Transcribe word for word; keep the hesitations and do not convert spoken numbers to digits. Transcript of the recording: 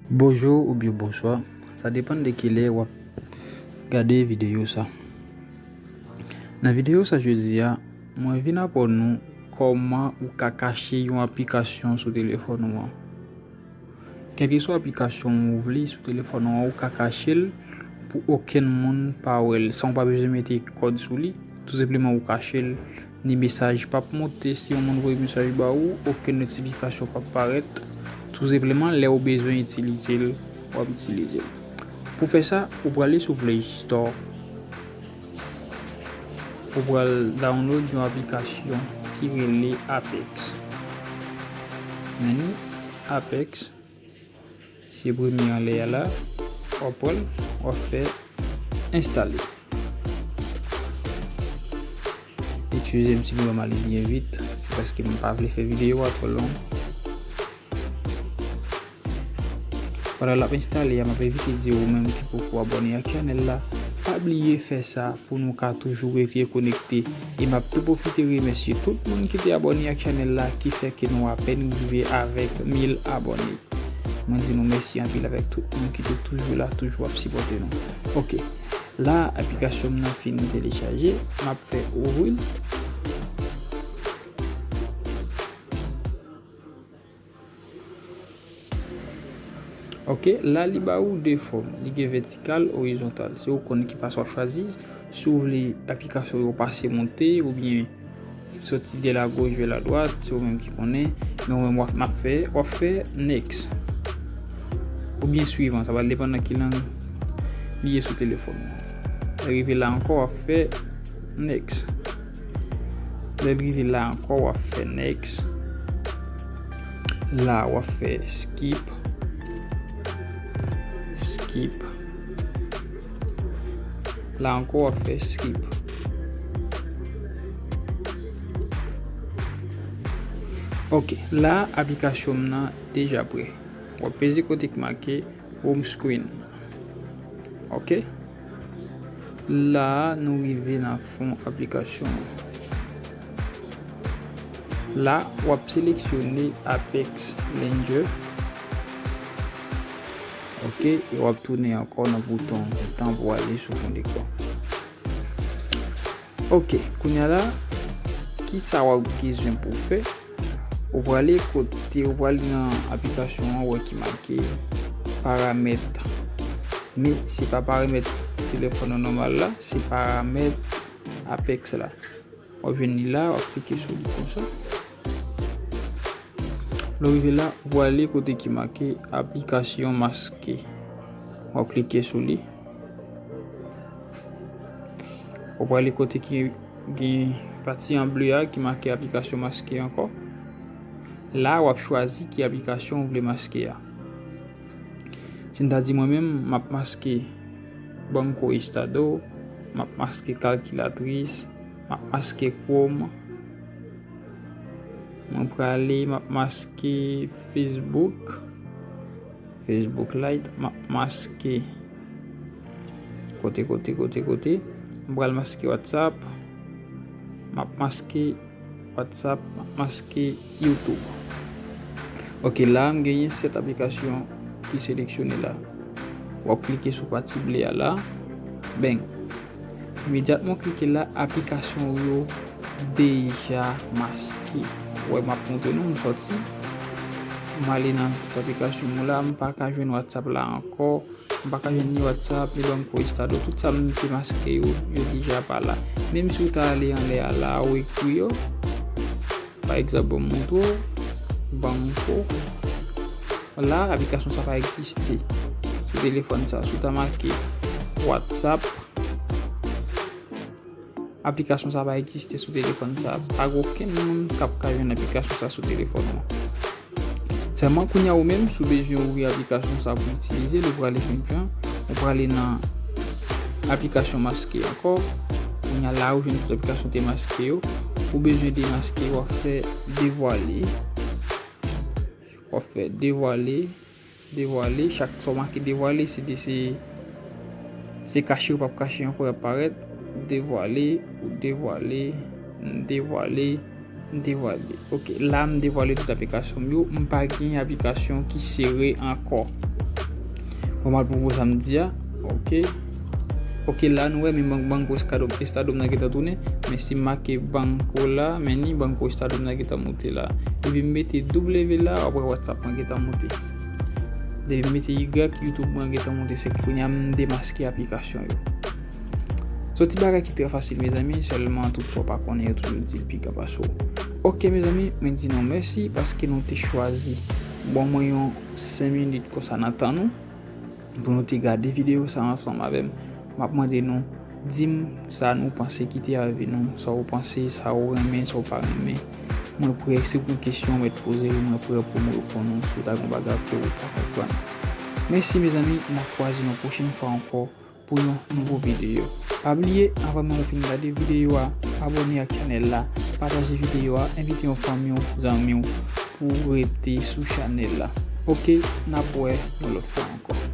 Bonjou oubyen bonswa, sa depann de kilè w ap gade videyo sa. Nan videyo sa jodi a, mwen vin aprann nou kòman ou ka kache yon aplikasyon sou telefòn ou an. Kèlkeswa aplikasyon ou vle sou telefòn ou an, ou ka kache l pou okenn moun pa wè l, san w pa bezwen mete kòd sou li. Tou senpleman ou kache l, ni mesaj p ap monte si yon moun voye mesaj ba ou, okenn notifikasyon p ap parèt. Tou senpleman, lè ou bezwen itilize l, w ap itilize l. Pou fè sa, ou prale sou Play Store, ou pral download yon aplikasyon ki rele Apex. Men ni Apex, se premye anlè a la, w ap pran l, w ap fè enstale. Eskize m si m pral ale byen vit, se paske m pa vle fè videyo a twò long. Pandan l ap enstale a, m ap envite di ou menm ki poko abòne ak chanèl la, pa bliye fè sa pou nou ka toujou rete konekte. E m ap tou pwofite remèsye tout moun ki te abòne ak chanèl la, ki fè ke nou apèn rive avèk mil abòne. Mwen di nou mèsi anpil avèk tout moun ki te toujou la, toujou ap sipòte nou. Ok, la aplikasyon m nan fin telechaje, m ap fè ouvri l. Ok, la li ba ou de fòm, li gen vètikal, orizontal. Se ou konn ki fason w ap chwazi, si w vle aplikasyon yo pase monte oubyen soti de la gauche vers la droite, se ou menm ki konnen. Men ou menm w ap, m ap fè, w ap fè next. Oubyen swivan, sa va depann nan ki lang li ye sou telefòn ou. Rive la ankò, w ap fè next. Lè l rive la ankò, w ap fè next. La, w ap fè skip. Skip. La ankò, w ap fè skip. Ok, la, aplikasyon m nan deja prè. W ap peze kote ki make home screen. Ok? La a, nou rive nan fon aplikasyon an. La, w ap seleksyone Apex Launcher. Ok, e w ap tounen ankò nan bouton tan pou ale sou fon lekran. Ok, kounye a la, ki sa w ap bezwen pou w fè? Ou prale kote, ou prale nan aplikasyon an, ou wè ki make paramèt. Men se pa paramèt telefòn nan nòmal la, se paramèt Apex la. W ap jwenn li la, w ap klike sou li konsa. Lè w rive la, ou prale kote ki make aplikasyon maske. W ap klike sou li. Ou prale kote ki gen pati an ble a ki make aplikasyon maske ankò. La, w ap chwazi ki aplikasyon ou vle maske a. Si n ta di mwen menm, m ap maske Banco Estado, m ap maske kalkilatris, m ap maske Chrome. Mwen prale, m ap maske Facebook. Facebook Lite, m ap maske. Kote, kote, kote, kote. M pral maske WhatsApp. M ap maske WhatsApp, m ap maske YouTube. Ok, la a m genyen sèt aplikasyon ki seleksyone la. W ap klike sou pati ble a la. Bang. Imedyatman w klike la, aplikasyon w yo deja maske. Ou wè, m ap montre nou, m sòti. M ale nan tout aplikasyon m yo la, m pa ka jwenn WhatsApp la ankò. M pa ka jwenn ni WhatsApp, ni Banco Estado. Tout sa m te maske yo, yo deja pa la. Menm si w ta ale anlè a la, ou ekri yo. Pa egzanp, ban m montre w, Banco. La, aplikasyon sa pa egziste sou telefòn sa. Si w ta make WhatsApp, aplikasyon sa pa egziste sou telefòn sa. Pa gen okenn moun k ap ka jwenn aplikasyon sa sou telefòn ou. Sèlman kounye a ou menm, si w bezwen ouvri aplikasyon sa pou itilize l, ou prale jwenn jan, ou prale nan aplikasyon maske ankò. Kounye a la, ou jwenn tout aplikasyon te maske yo. Ou bezwen demaske, w ap fè devwale. W ap fè devwale, devwale. Chak sa w make devwale, se de, se, se kache ou p ap kache ankò, y ap parèt. Devwale, ou devwale, m devwale, m devwale. Ok, la m devwale tout aplikasyon m yo. M pa gen aplikasyon ki sere ankò. Nòmal pou w wè sa m di a. Ok. Ok, la nou wè, men Bank, Banco Estado, Estado m nan gentan tounen. Men si m make Banco la, men ni Banco Estado m nan gentan moute la. Depi m mete W la, w ap wè WhatsApp mwen gentan moute. Depi m mete Y, YouTube mwen gentan moute. Se kounye a m demaske aplikasyon yo. Se yon ti bagay ki trè fasil, mezanmi, sèlman tout sa w pa konnen, yo toujou di l pi gran pase w. Ok, mezanmi, mwen di nou mèsi paske nou te chwazi ban mwen yon senk minit konsa nan tan nou pou nou te gade videyo sa ansanm avè m. M ap mande nou, di m sa nou panse, kite avi nou, sa w panse, sa w renmen, sa w pa renmen. Mwen prè, si w gen kesyon, w mèt poze yo, mwen prè pou m reponn ou si w ta gen yon bagay ke w pa konprann. Mèsi, mezanmi, n ap kwaze yon pwochèn fwa ankò pou yon nouvo videyo. Pa bliye, anvan menm ou fin gade videyo a, abòne ak chanèl la, pataje videyo a, envite yon fanmi w, zanmi w pou rete sou chanèl la. Ok, n ap wè yon lòt fwa ankò.